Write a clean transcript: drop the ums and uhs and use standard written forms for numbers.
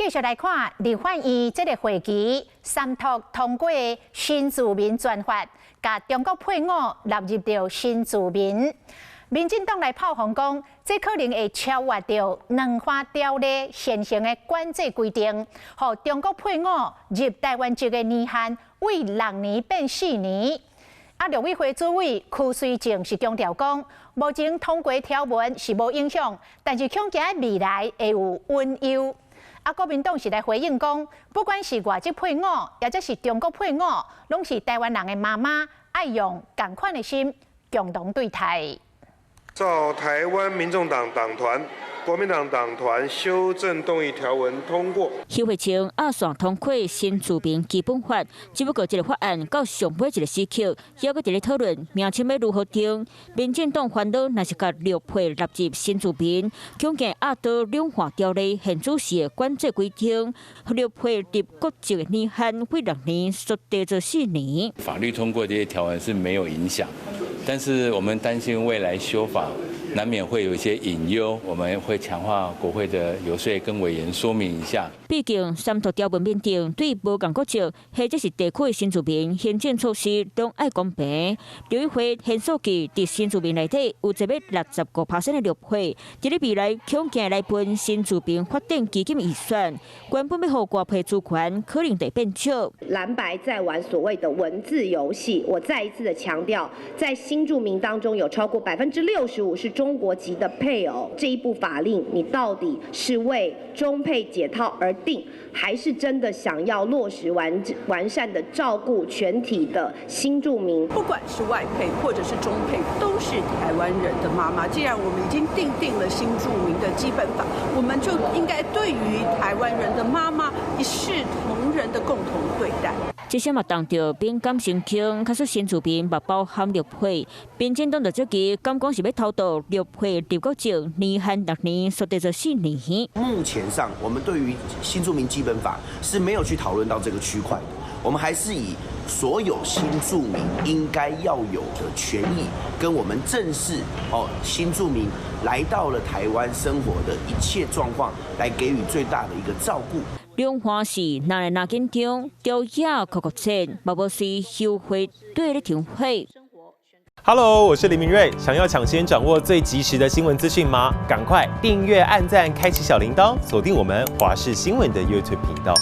繼續來看立法院這个會期三讀通過新住民專法，共中國配偶納入著新住民。民進黨來炮轟講，這可能會超越著兩岸條例現行的管制規定，予中國配偶入台灣籍的年限為6年變4年。啊，陸委會主委柯水正是強調講，目前通過條文是無影響，但是恐驚未來會有隱憂。啊，國民黨是來回應講，不管是外籍配偶，抑者是中國配偶，攏是台灣人的媽媽，愛用仝款的心共同對待。照台灣民眾黨黨團、國民黨黨團修正動議條文通過。休會前壓線通過新住民基本法，只不過這个法案到上尾一个時刻，猶閣佇咧討論名稱欲如何定。民進黨煩惱，若是共陸配納入新住民，恐驚壓倒兩岸條例現主時的管制規定，陸配入國籍的年限為6年，縮短做4年。法律通過這些條文是沒有影響。但是我們擔心未來修法難免會有一些隱憂，我們會強化國會的遊說，跟委員說明一下。畢竟三讀條文面頂對無仝國籍或者是地區的新住民行政措施攏愛公平。陸委會現數據，佇新住民內底有一欲65% 的陸配，佇咧未來恐驚來分新住民發展基金預算，原本欲予外配資源可能會變少。藍白在玩所謂的文字遊戲，我再一次的強調，在新住民當中有超過65%是中國籍的配偶。這一部法令，你到底是為中配解套而定，還是真的想要落實完善的照顧全體的新住民？不管是外配或者是中配，都是台灣人的媽媽。既然我們已經訂定了新住民的基本法，我們就應該對於台灣人的媽媽一視同仁的共同對待。這下嘛動著敏感神經，假使新住民嘛包含陸配，民進黨就質疑，敢講是欲偷渡陸配入國籍年限6年，縮短做4年。目前上，我們對於新住民基本法是沒有去討論到這個區塊的，我們還是以所有新住民應該要有的權益，跟我們正視哦新住民來到了台灣生活的一切狀況，來給予最大的一個照顧。兩岸是若來若緊張，朝野口角戰，嘛無隨休會對咧停火。 Hello，我是林明瑞，想要搶先掌握最及時的新聞資訊嗎？趕快訂閱、按讚、開啟小鈴鐺，鎖定我們華視新聞的 YouTube 頻道。